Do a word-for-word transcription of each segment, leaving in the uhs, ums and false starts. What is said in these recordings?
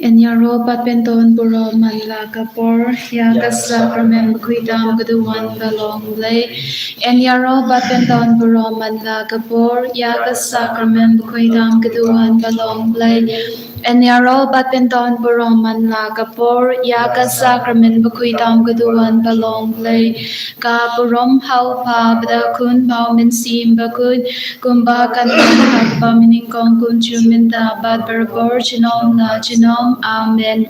Yn ïaroh bad pynton burom man la ka por ïa ka sakramen bakhuid tam ka duwan ba long Blei. Yn ïaroh bad pynton burom man la ka por ïa ka sakramen bakhuid tam ka duwan ba long Blei. Yn ïaroh bad pynton burom man la ka por ïa ka sakramen bakhuid tam ka duwan ba long Blei. Ka burom ha u Kpa bad ha u Khun bad ha u Mynsiem Bakhuid, kumba kan long ha kaba mynnyngkong, kumjuh mynta bad barabor, junom la junom. Amen.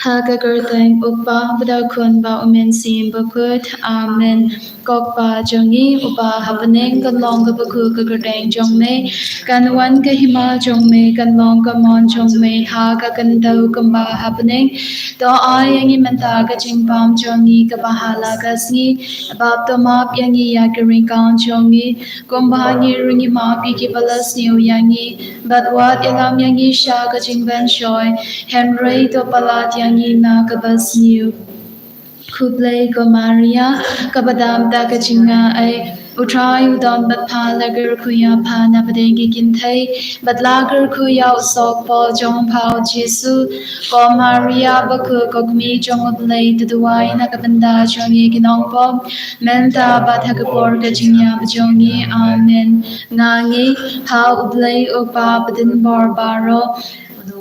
Ha ka kyrteng u Kpa bad u Khun bad u Mynsiem Bakhuid. Amen. Ko Kpa jong ngi uba ha bneng, kan long kaba khuid ka kyrteng jong me, kan wan ka hima jong me, kan long ka mon jong me ha ka khyndew kumba ha bneng. To ai ïa ngi mynta ka jingbam jong ngi kaba ha la ka sngi, bad to map ïa ngi ïa ki ryngkang jong ngi, kumba ngi ruh ngi map ïa kiba la sniew ïa ngi, bad wat ïalam ïa ngi sha ka jingpynshoi, hynrei to palat ïa ngi na kaba sniew. Khublei ko Maria, kaba dap da ka jingaiei, u Trai u don bad pha. La kyrkhu ïa pha na pdeng ki kynthei, bad la kyrkhu ïa u sohpop jong pha u Jisu. Ko Maria bakhuid, ko Kmie jong u Blei, to duwai na ka bynta jong ngi ki nongpop, mynta bad ha ka por ka jingïap jong ngi. Amen. Nga ngeit ha u Blei u Kpa Badonbor baroh,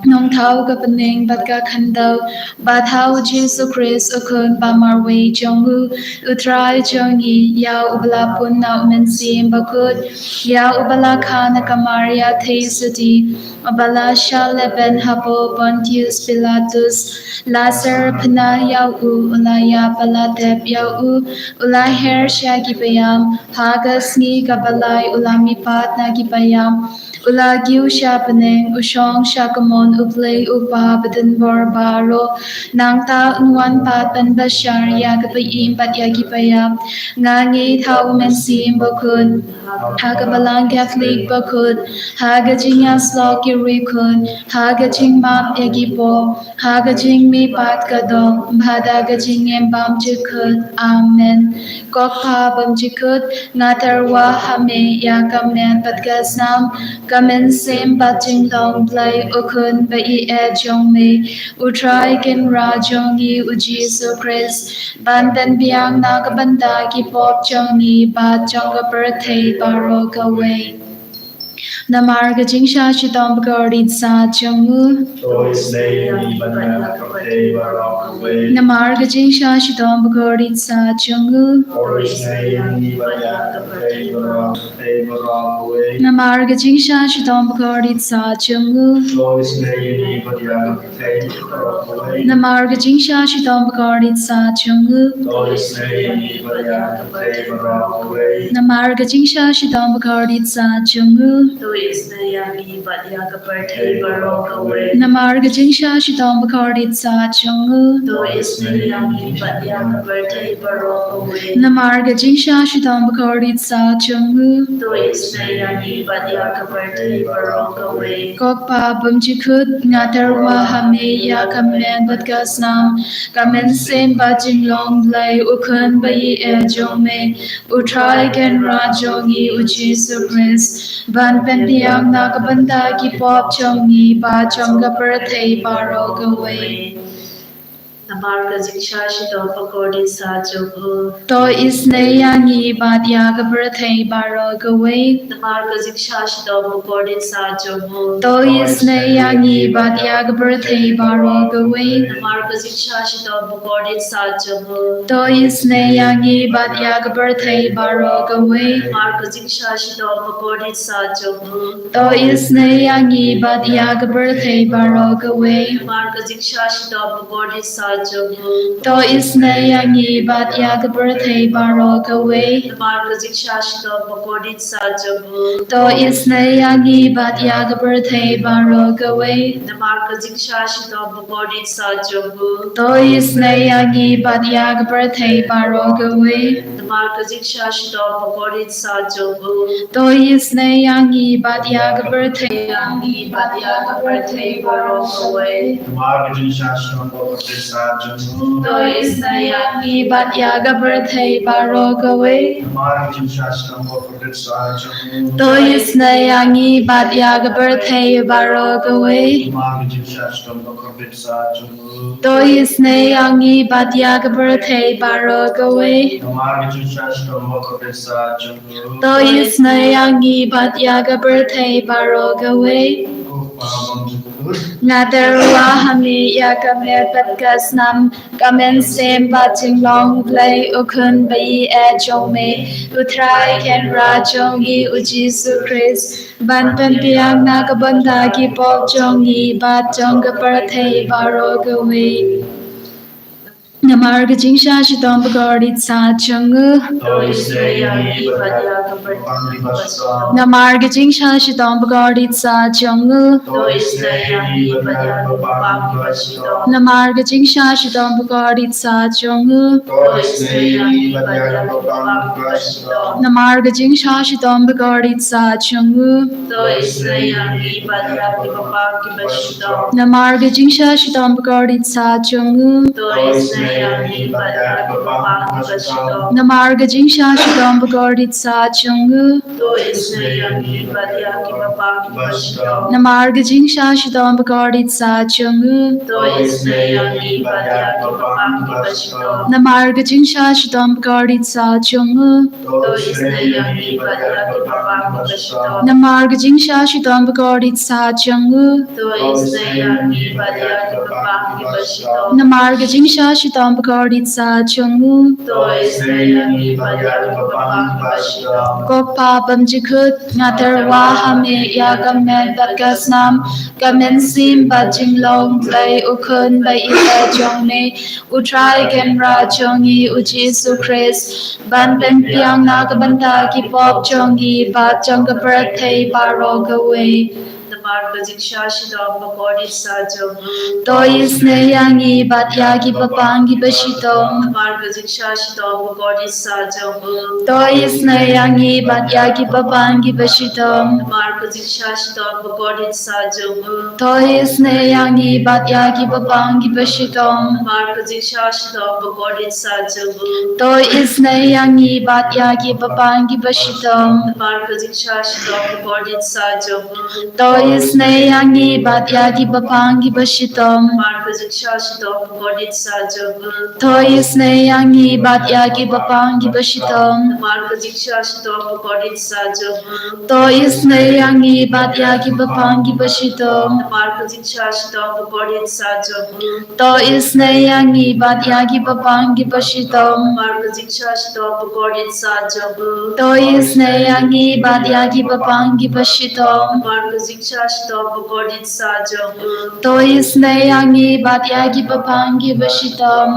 Nongthaw ka bneng bad ka khyndew, bad ha u Jisu Khrist u Khun ba marwei jong u, u Trai jong ngi, ïa uba la pun na u Mynsiem Bakhuid, ïa uba la kha na ka Maria Theisotti, uba la shah lehbeiñ hapoh Pontius Pilatus, la syrphna ïa u, u la ïap bad la tep ïa u, u la her sha ki paidbah, ha ka sngi kaba lai u la mihpat na ki paidbah, u la kiew sha bneng, u shong sha kamon u Blei u Kpa Badonbor baroh. Nangta un wan pat ban bishar ïa ki ba im bad ïa ki ba ïap. Nga ngeit ha u Mynsiem Bakhuid, ha ka Balang Katholik bakhuid, ha ka jingïasyllok ki riewkhuid, ha ka jingmap ïa ki pop, ha ka jingmihpat ka doh, bad ha ka jingim bymjukut. Amen. Ko Kpa bymjukut, nga tyrwa ha me ïa ka met bad ka snam, ka mynsiem bad jinglong Blei u Khun ba ïeit jong me, u Trai Kynrad jong ngi u Jisu Khrist, ban pynbiang na ka bynta ki pop jong ngi bad jong ka pyrthei baroh kawei. Namar ka jingshah shitom bakordit sah jong u. To isynei ïa ngi bad ïa ka pyrthei baroh kawei. Namar ka jingshah shitom bakordit sah jong u. To isynei ïa ngi bad ïa ka pyrthei baroh, pyrthei baroh kawei. Namar ka jingshah shitom bakordit sah jong u. To isynei ïa ngi bad ïa ka pyrthei baroh kawei. Namar ka jingshah shitom bakordit sah jong u. To isynei ïa ngi bad ïa ka pyrthei baroh kawei. Namar ka jingshah shitom bakordit sah jong u. To isynei ïa ngi bad ïa ka pyrthei baroh kawei. Namar ka jingshah shitom bakordit sah jong u. To isynei ïa ngi bad ïa ka pyrthei baroh kawei. Namar ka jingshah shitom bakordit sah jong u. To isynei ïa ngi bad ïa ka pyrthei baroh kawei. Ko Kpa bymjukut, nga tyrwa ha me ïa ka met bad ka snam, ka mynsiem bad jinglong Blei u Khun ba ïeit jong me, u Trai Kynrad jong ngi u Jisu Khrist, ban pynbiang na ka bynta ki pop jong ngi bad jong ka pyrthei baroh kawei. Namar ka jingshah shitom bakordit sah jong u. To isynei ïa ngi bad ïa ka pyrthei baroh kawei. Namar ka jingshah shitom bakordit sah jong u. To isynei ïa ngi bad ïa ka pyrthei baroh kawei. Namar ka jingshah shitom bakordit sah jong u. To isynei ïa ngi bad ïa ka pyrthei baroh kawei. Namar ka jingshah shitom bakordit sah jong u. To isynei ïa ngi bad ïa ka pyrthei baroh kawei. Namar ka jingshah shitom bakordit sah jong u. To isynei ïa ngi bad ïa ka pyrthei baroh kawei. Namar ka jingshah shitom bakordit sah jong u. To isynei ïa ngi bad ïa ka pyrthei baroh kawei. Namar ka jingshah shitom bakordit sah jong u. To isynei ïa ngi bad ïa ka pyrthei baroh kawei. Namar ka jingshah shitom bakordit sah jong u. To isynei ïa ngi bad ïa ka pyrthei, ïa ngi bad ïa ka pyrthei baroh kawei. Namar ka jingshah shitom bakordit sah To isnei ïa ngi bad ïa ka pyrthei baroh kawei. Namar ka jingshah shitom bakordit sah jong u. To isnei ïa ngi bad ïa ka pyrthei baroh kawei. Namar ka jingshah shitom bakordit sah jong u. To isnei ïa ngi bad ïa ka pyrthei baroh kawei. Namar ka jingshah shitom bakordit sah jong u. To isnei ïa ngi bad ïa ka pyrthei baroh kawei. Ko Pa bymjukut. Nga tyrwa ha me ïa ka met bad ka snam, ka mynsiem bad jinglong Blei u Khun ba ïeit jong me, u Trai Kynrad jong ngi u Jisu Khrist, ban pynbiang na ka bynta ki pop jong ngi bad jong ka pyrthei baroh kawei. Namar ka jingshah shitom bakordit sah jong u. To isnei ïa ngi bad ïa ka pyrthei baroh kawei. Namar ka jingshah shitom bakordit sah jong u. To isnei ïa ngi bad ïa ki bapang kiba shitom. Namar ka jingshah shitom bakordit sah jong u. To isnei ïa ngi bad ïa ki bapang kiba shitom. Namar ka jingshah shitom bakordit sah jong u. To isnei ïa ngi bad ïa ki bapang kiba shitom. Namar ka jingshah shitom bakordit sah jong u. To isnei ïa ngi bad ïa ki bapang kiba shitom. Namar ka jingshah shitom bakordit sah jong u. To isnei ïa ngi bad ïa ki bapang kiba shitom. Namar ka jingshah shitom bakordit sah jong u. To isnei ïa ngi bad ïa ki bapang kiba shitom. Namar ka jingshah shitom bakordit sah jong u. To isnei ïa ngi bad ïa ki bapang kiba shitom. Namar ka jingshah shitom bakordit sah jong u. To isnei ïa ngi bad ïa ki bapang kiba shitom. Namar ka jingshah shitom bakordit sah jong u. To isnei ïa ngi bad ïa ki bapang kiba shitom. Ko Pa bymjukut, nga tyrwa ha me ïa ka met bad ka snam, ka mynsiem bad jinglong Blei u Khun ba ïeit jong me, u Trai Kynrad jong ngi u Jisu Khrist, ban pynbiang na ka bynta ki pop jong ngi bad jong ka pyrthei baroh kawei. Namar ka jingshah shitom bakordit sah jong u. To isnei ïa ngi bad ïa ki bapang kiba shitom. Namar ka jingshah shitom bakordit sah jong u. To isnei ïa ngi bad ïa ki bapang kiba shitom. Namar ka jingshah shitom bakordit sah jong u. To isnei ïa ngi bad ïa ki bapang kiba shitom. Namar ka jingshah shitom bakordit sah jong u. To isnei ïa ngi bad ïa ki bapang kiba shitom. Namar ka jingshah shitom bakordit sah jong u. To isnei ïa ngi bad ïa ki bapang kiba shitom. Namar ka jingshah shitom bakordit sah jong u. To isnei ïa ngi bad ïa ki bapang kiba shitom. Namar ka jingshah shitom bakordit sah jong u. To isnei ïa ngi bad ïa ki bapang kiba shitom. Namar ka jingshah shitom bakordit sah jong u. To isnei ïa ngi bad ïa ki bapang kiba shitom. Namar ka jingshah shitom bakordit sah jong u. To isnei ïa ngi bad ïa ki bapang kiba shitom. Namar ka jingshah shitom bakordit sah jong u. To isnei ïa ngi bad ïa ki bapang kiba shitom.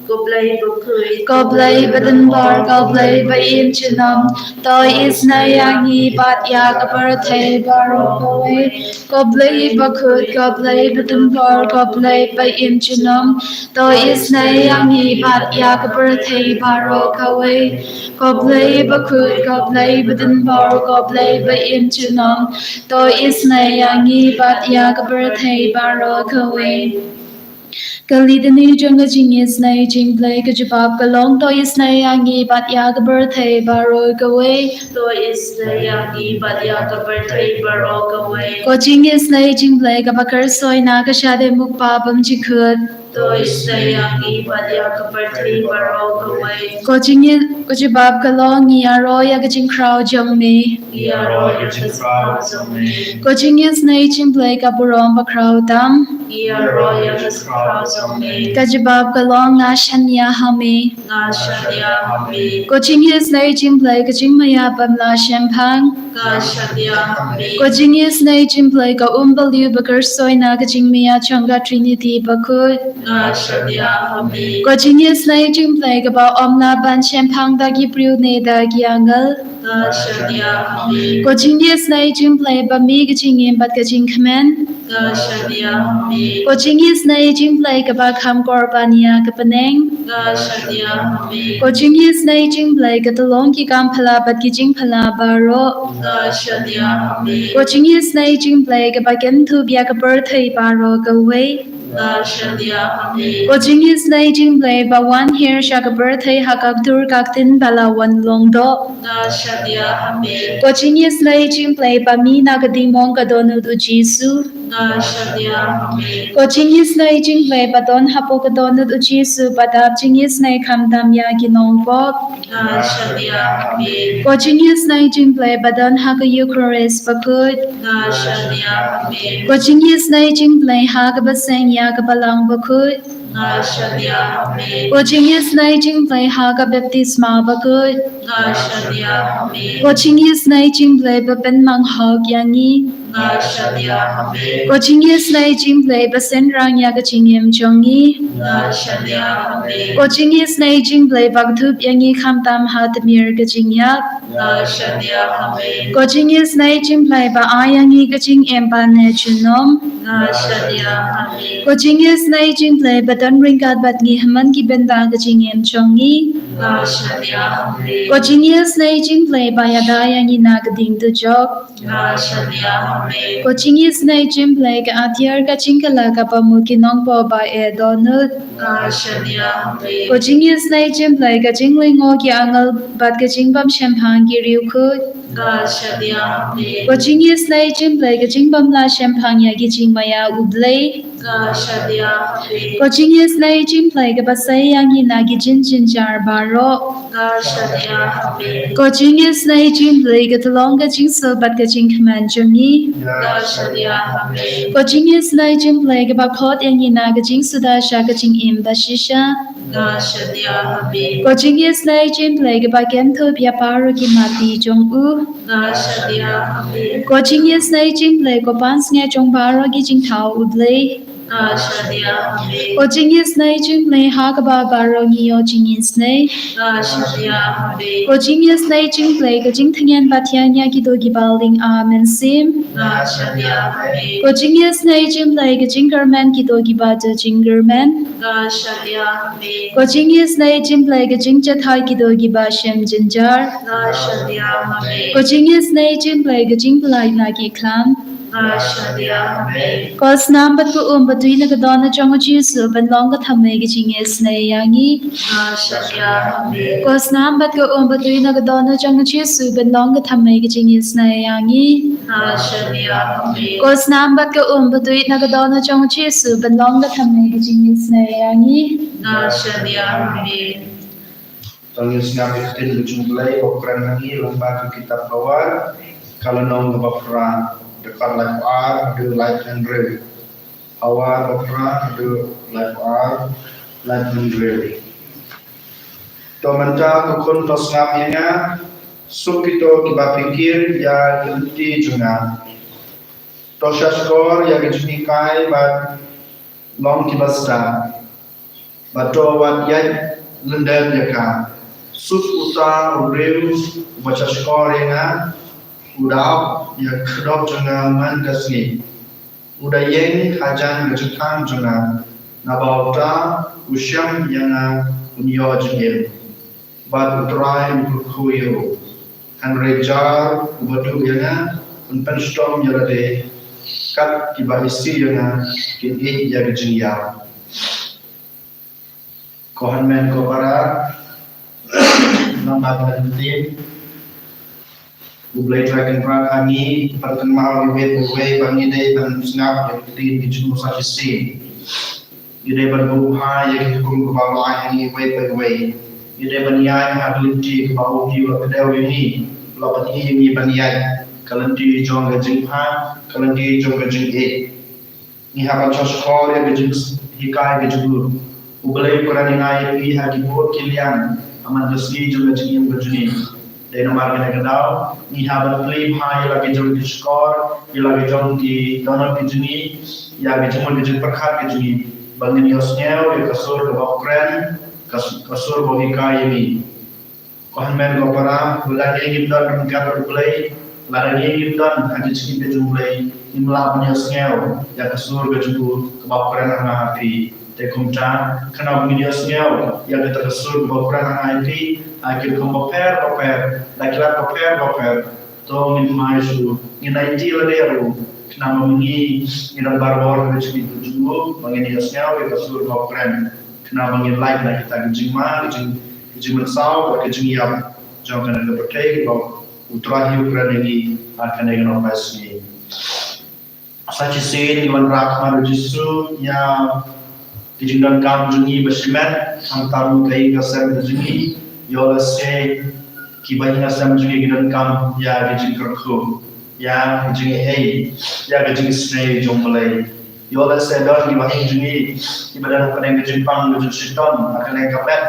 Ko Blei bakhuid, ko Blei badonbor, ko Blei ba im junom, to isnei ïa ngi bad ïa ka pyrthei baroh kawei. Ko Blei bakhuid, ko Blei badonbor, ko Blei ba im junom, to isnei ïa ngi bad ïa ka pyrthei baroh kawei. Ko Blei bakhuid, ko Blei badonbor, ko Blei ba im junom, to isnei ïa ngi bad ïa ka pyrthei baroh kawei. Ka litany jong ka jingisnei jong U Blei, ka jubab ka long, to isnei ïa ngi bad ïa ka pyrthei baroh kawei. To isnei ïa ngi bad ïa ka pyrthei baroh kawei. Ka jingisnei jong U Blei kaba kyrshoi na ka shadem U Kpa bymjukut. To isnei ïa ngi bad ïa ka pyrthei baroh kawei. Ka jingis, ka jubab ka long, ngi ïaroh ïa ka jingkhraw jong me. Ngi ïaroh ïa ka jingkhraw jong me. Ka jingisnei jong U Blei ka burom bakhraw tam. Ngi ïaroh ïa ka jingkhraw jong me. Ka jubab ka long, nga shaniah ha me. Nga shaniah ha me. Ka jingisnei jong U Blei ka jingmaïa bym lah shemphang. Nga shaniah ha me. Ka jingisnei jong U Blei ka um balei ba kyrshoi na ka jingmaïa jong ka Trinity bakhuid. Nga shaniah ha me. Ka jingisnei jong U Blei kaba ym lah ban shemphang da ki briew ne da ki angel. Nga shaniah ha me. Ka jingisnei jong U Blei ba mih ka jingim bad ka jingkmen. Nga shaniah ha me. Ka jingisnei jong U Blei kaba kham kor ban ïa ka bneng. Nga shaniah ha me. Ka jingisnei jong U Blei ka tyllong ki kam phylla bad ki jingphylla baroh. Nga shaniah ha me. Ka jingisnei jong U Blei kaba kynthup ïa ka pyrthei baroh kawei. Nga shania ha me. Ko jingïasnei jong U Blei ba wan hiar sha ka pyrthei ha ka ktur ka ktien ba la wan long doh. Nga shania ha me. Ko jingïasnei jong U Blei ba mih na ka diengmong ka dohnud U Jisu. Nga shania ha me. Ko jingïasnei jong U Blei ba don hapoh ka dohnud U Jisu bad ap jingïasnei khamtam ïa ki nongpop. Nga shania ha me. Ko jingïasnei jong U Blei ba don ha ka Eukharist bakhuid. Nga shania ha me. Ko jingïasnei jong U Blei ha kaba seng ïa ka Balang bakhuid. Nga shania ha me. Ko jingïasnei jong U Blei ha ka baptisma bakhuid. Nga shania ha me. Ko jingïasnei jong U Blei ba pynmang hok ïa ngi. Nga shania ha me. Ko jingïasnei jong U Blei ba synran ïa ka jingim jong ngi. Nga shania ha me. Ko jingïasnei jong U Blei ba kdup ïa ngi khamtam ha tmier ka jingïap. Nga shania ha me. Ko jingïasnei jong U Blei ba ai ïa ngi ka jingim ba ne junom. Nga shania ha me. Ko jingïasnei jong U Blei ba don ryngkat bad ngi ha man ki bynta ka jingim jong ngi. Nga shania ha me. Ko jingïasnei jong U Blei ba ïada ïa ngi na ka ding dujok. Nga shania ha me. Ko jingïasnei jong U Blei ka atiar ka jingkylla kaba mut ki nongpop ba eh dohnud. Nga shania ha me. Ko jingïasnei jong U Blei ka jinglyngngoh ki angel bad ka jingbym shemphang ki riewkhuid. Nga shania ha me. Ko jingïasnei jong U Blei ka jingbym lah shemphang ïa ki jingmaïa U Blei. Nga shania ha me. Ko jingïasnei jong U Blei kaba sei ïa ngi na ki jingjynjar baroh. Nga shania ha me. Ko jingïasnei jong U Blei ka tyllong ka jingsuk bad ka jingkmen jong ngi. Nga shania ha me. Ko jingïasnei jong U Blei kaba khot ïa ngi na ka jingsuda sha ka jingim ba shisha. Nga shania ha me. Ko jingïasnei jong U Blei kaba kynthup ïa baroh ki matti jong u. Nga shania ha me. Ko jingïasnei jong U Blei ko pansngiat jong baroh ki jingthaw U Blei. Nga shania ha me. Ko jingïasnei jong U Blei ha kaba baroh ngi ïoh jingïasnei. Nga shania ha me. Ko jingïasnei jong U Blei ka jingtngen ba thiang ïa kito kiba lieng, amen sim. Nga shania ha me. Ko jingïasnei jong U Blei ka jingkyrmen kito kiba da jingkyrmen. Nga shania ha me. Ko jingïasnei jong U Blei ka jingjahthait kito kiba shem jynjar. Nga shania ha me. Ko jingïasnei jong U Blei ka jingpyllait na ki khlam. Nga shania ha me. Ko snam bad ko um ba tui na ka dohnud jong U Jisu ban long ka thymmei ka jingïasnei ïa ngi. Nga shania ha me. Ko snam bad ko um ba tui na ka dohnud jong U Jisu ban long ka thymmei ka jingïasnei ïa ngi. Nga shania ha me. Ko snam bad ko um ba tui na ka dohnud jong U Jisu ban long ka thymmei ka jingïasnei ïa ngi. Nga shania ha me. To ngin sngap ïa ka ktien ka jong U Blei ba kren ha ngi lyngba ka kitab Hawar, ka lynnong kaba phra, dkhot laiphew ar haduh laiphew hynriew. Hawar ba phra haduh laiphew ar, laiphew hynriew. To mynta ko khun to sngap ïa nga, suk kito kiba pyrkhat ïa ki lynti jong nga. To sngap shkor ïa ki jinghikai bad long kiba stad. Bad to wat ïaid lyndet ïa ka. Suk uta u briew uba sngap shkor ïa nga, u da ap ïa ka khyrdop jong nga man ka sngi. U da ïeng hajan ka jingkhang jong nga, naba uta u shem ïa nga un ïoh jingim. Bad U Trai un kyrkhu ïa u. Hynrei jar uba duh ïa nga, un pynshitom ïa lade, kat kiba isih ïa nga kin ïeit ïa ka jingïap. Ko hynmen ko para, namar ba ka ktien U Blei Trai Kynrad ha ngi, ban kynmaw ïa iwei pa iwei ba ngi dei ban sngap ïa ka ktien ka jong u sa shisien. Ngi dei ban buh bha ïa ka hukum kaba u ai ha ngi iwei pa iwei. Ngi dei ban ïaid ha ka lynti kaba u Blei u la kdew ïa ngi, u la pyni ïa ngi ban ïaid, ka lynti jong ka jingbha, ka lynti jong ka jingïeit. Ngi hap ban sngap shkor ïa ka jinghikai ka jong u. U Blei u kren ïa ngi ha ki bor ki liang ha man ka sngi jong ka jingim ka jong ngi. Dei namar kane ka daw ngi hap ban plie bha ïa la ki jong ki shkor, ïa la ki jong ki dohnud ki jong ngi, ïa ki jong ki jingpyrkhat ki jong ngi, ba ngin ïohsngew ïa ka sur kaba u kren, ka s-, ka sur ba u hikai ïa ngi. Ko hynmen ko para, lada ngi ngim don ryngkat bad U Blei, lada ngi ngim don ha ka jingim ka jong U Blei, ngim lah ban ïohsngew ïa ka sur ka jong u kaba u kren ha nga ha phi. Te kumta, khnang ba ngin ïohsngew ïa kata ka sur kaba u kren ha nga ha phi, ha ki rukom bapher bapher, da ki lad bapher bapher, to ngin phai sha u, ngin aiti lade ïa u, Khnang ba ngi, ngi don barabor ha ka jingïeit jong u, ba ngin ïohsngew ïa ka sur ba u kren. Khnang ba ngin lait na kita ki jingma, ki jing, ki jingmynsaw, bad ki jingïap jong kane ka pyrthei, ba U Trai u kren ïa ngi ha kane ka nongbah sngi. Sa shisien ngi wanrah ha khmat u Jisu ïa ki jingdonkam jong ngi ba shimet, khamtam ka ïing ka sem ka jong ngi, ïoh lehse kiba ïing ka sem jong ngi ki donkam ïa ki jingkyrkhu, ïa ki jingaiei, ïa ki jingisynei jong U Blei. Ïoh lehse don kiba ha ïing jong ngi kiba don hapdeng ka jingpang ka jingshitom, ha ka liang ka met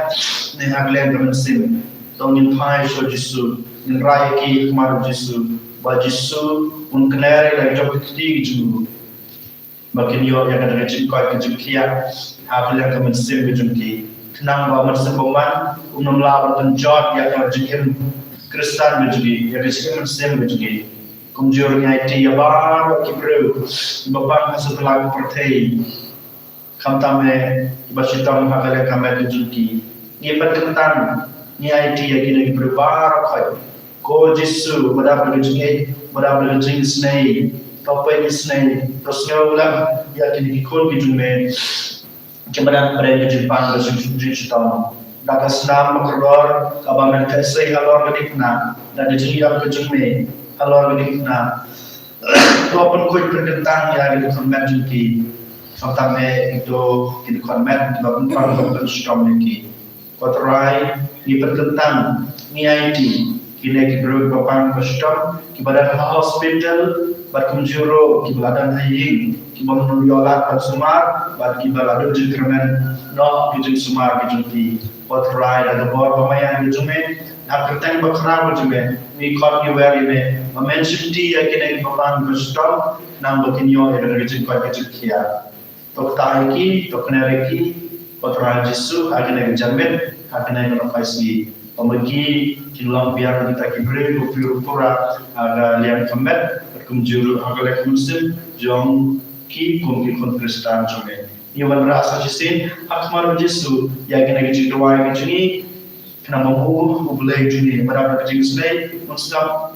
ne ha ka liang ka mynsiem. To ngin phai sha u Jisu, ngin rah ïa ki ha khmat u Jisu, ba u Jisu un kner ïa la ki jong ki kti ki jong u, ba kin ïoh ïa kata ka jingkoit ka jingkhiah ha ka liang ka mynsiem ka jong ki. Khnang ba u Mynsiem Bakhuid um nym lah ban pynjot ïa ka jingim Khristan ka jong ki, ïa ka jingim mynsiem ka jong ki. Kumjuh ruh ngi aiti ïa baroh ki briew kiba pang ha satlak ka pyrthei, khamtam eh kiba shitom ha ka liang ka met ka jong ki. Ngi pynkyntang, ngi aiti ïa kine ki briew baroh khoit. Ko Jisu, ba dap da ka jingïeit, ba dap da ka jingisynei, to peit isynei, to sngew lem ïa kine ki khun ki jong me kiba don hapdeng ka jingpang ka jing, jingshitom. Da ka snam bakordor kaba men theh sei halor ka diengphna, da ka jingïap ka jong me halor ka diengphna, to pynkhuid pynkyntang ïa ki dkhot met jong ki. Khamtam eh ïa kito ki dkhot met kiba pynpang ban pynshitom ïa ki. Ko Trai, ngi pynkyntang, ngi aiti, kine ki briew kiba pang ba shitom, kiba don ha hospital, bad kumjuh ruh kiba la don ha ïing, kiba ym ïoh lad ban sumar, bad kiba la don jingkyrmen noh ki jingsumar ki jong ki. Ko Trai, da ka bor ba maïan ka jong me, ha ka kyrteng ba khraw ka jong me, ngi khot ngi wer ïa me, ba men shimti ïa kine kiba pang ba shitom, khnang ba kin ïoh ïa ka jingkoit ka jingkhiah. To ktah ïa ki, to kner ïa ki, ko Trai Jisu, ha kane ka janmiet, ha kane ka nongbah sngi. Ba ma ki kin long biang kita ki briew, ki briew pura, ha ka liang ka met, bad kumjuh ruh ha ka liang ka mynsiem jong ki kum ki khun Khristan jong me. Ngi wanrah sa shisien ha khmat u Jisu ïa kane ka jingduwai ka jong ngi, khnang ba u, U Blei jong ngi, ba dap da ka jingisynei, un sngap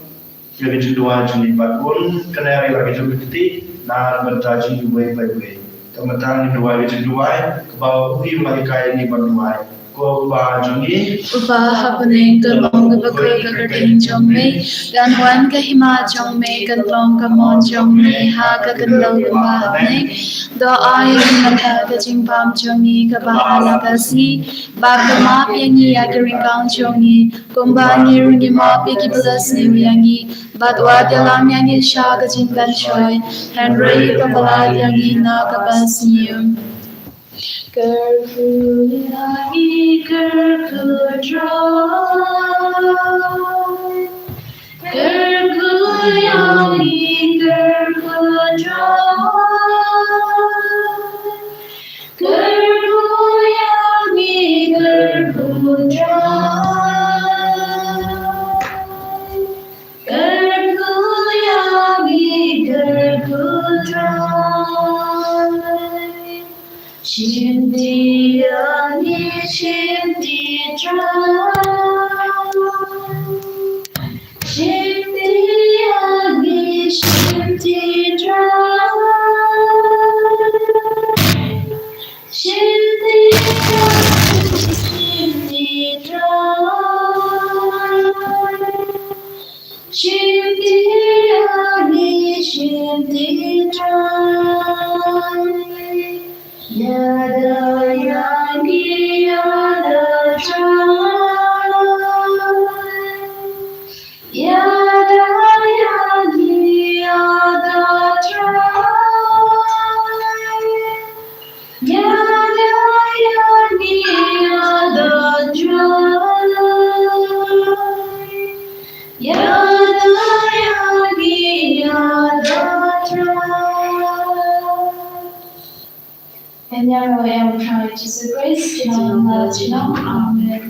ïa ka jingduwai jong ngi bad un kner ïa la ka jong ka kti na ka bynta jong ngi uwei pa uwei. Te mynta ngin duwai ka jingduwai kaba u Blei u la hikai ïa ngi ban duwai. Ko Kpa jong ngi uba ha bneng, ka long kaba kyrkhu ka kyrteng jong me, kan wan ka hima jong me, kan long ka mon jong me ha ka khyndew kumba ha bneng. To ai ïa ngi mynta ka jingbam jong ngi kaba ha la ka sngi, bad to map ïa ngi ïa ki ryngkang jong ngi, kumba ngi ruh ngi map ïa kiba la sniew ïa ngi. Bad wat ïalam ïa ngi sha ka jingpynshoi, hynrei to pyllait ïa ngi na kaba sniew. Kyrkhu ïa ngi, kyrkhu Trai. Kyrkhu ïa ngi, kyrkhu Trai. Kyrkhu ïa ngi, kyrkhu Trai. Kyrkhu ïa ngi, kyrkhu Trai. Shimti ïa ngi, shimti Trai. Shimti ïa ngi, shimti Trai. Shimti ïa ngi, shimti Trai. Shimti ïa ngi, shimti Trai. Ïada ïa ngi, ïada Trai. Ïada ïa ngi, ïada Trai. Ïada ïa ngi, ïada Trai. Ïada ïa ngi, ïada Trai. Ïa ngi ruh ïa u Trai Jisu Khrist, ki nongpynlait jong ngi. Amen.